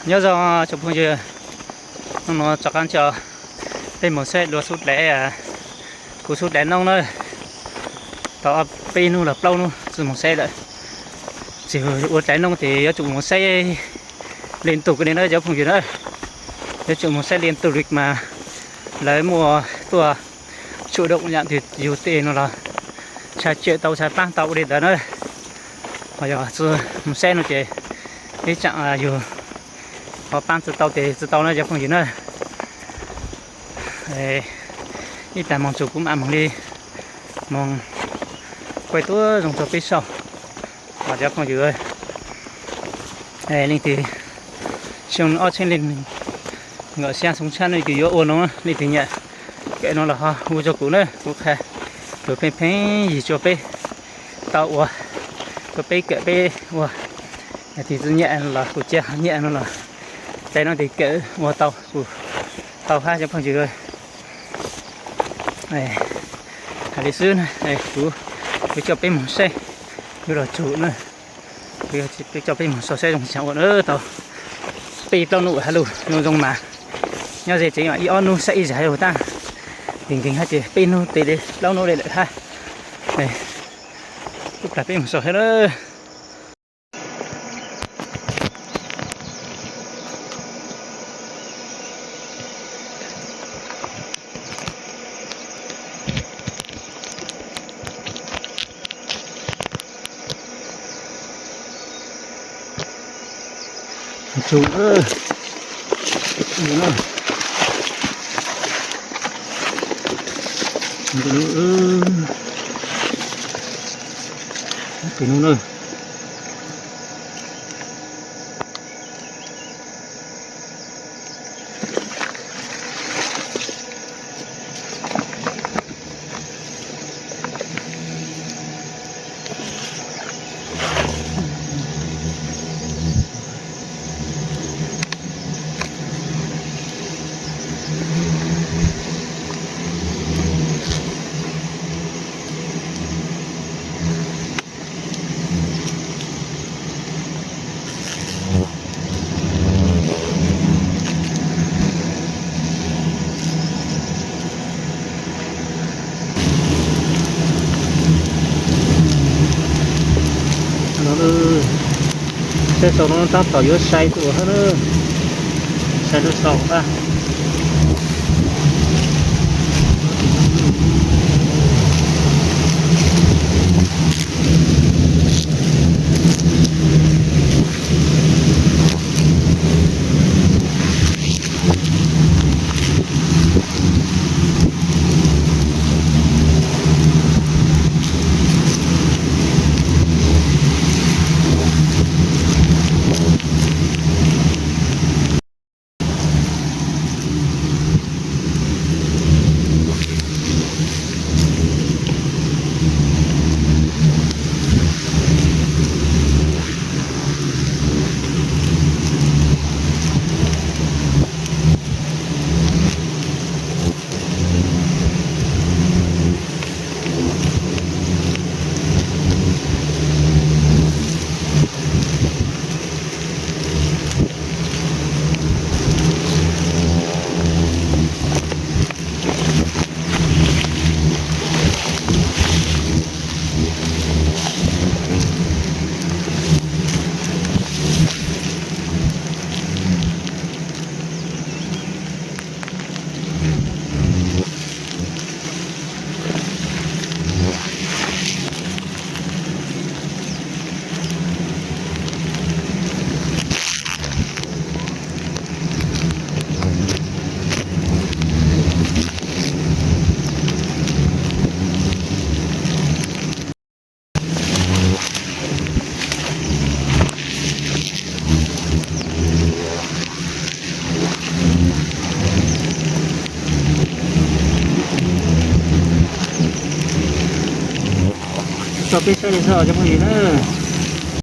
Nyob zoo tsoom phooj ywg, hnub no rov qab ntsib peb mus saib dua xub dlawb, kuv xub dlawb noob na. Tau peb hnub los plaub hnub tsis mus saib lawm. Tsis ua dlawb noob ces yuav tsum mus saib li ntug li na cov phooj ywg na. Yuav tsum mus saib li ntug li mas lawv muaj tuaj tsum doo yam twg yug tej no los tshaj tsawm tau tshaj paab tau ua li ntawd na. Ho yog tsis mus saib no ces ib tsam yug ho paab tsis tau tes tsis tau na cov phooj ywg na. Ib tag moog tsuas kuv mam moog li moog kuaj tuab zoo rua peb saib. Cov phooj ywg, leej twg xyoo ob txhiab leej nkaum xya xyoo tshaj no kws yuav ua no, leej twg nyiam kawm no los ho hu rua kuv na, kuv qha kuv pheej pheej yig rua peb tau ua, rua peb kawm peb ua. Leej twg tsis nyiam los kuv cia nyiam no los, tes no tes kawm ua tau kuv tau hab cov phooj ywg. Hais li xwb na, kuv, kuv coj peb moog saib, yuav los tsum na, kuv coj peb moog saib zoo caag ua na tau peb plaub nub hab lug zoo zoo mas nyob ze tsev ib ob nub saib ib zag lug tab, nkees nkees hab ces peb nub tes li plaub nub li lawm hab. Ib plag peb moog saib hab na. Saib saum no tab tom yuav sai tua hab na, sai lub saum a. Tso peb saib li xwb cov phooj ywg na.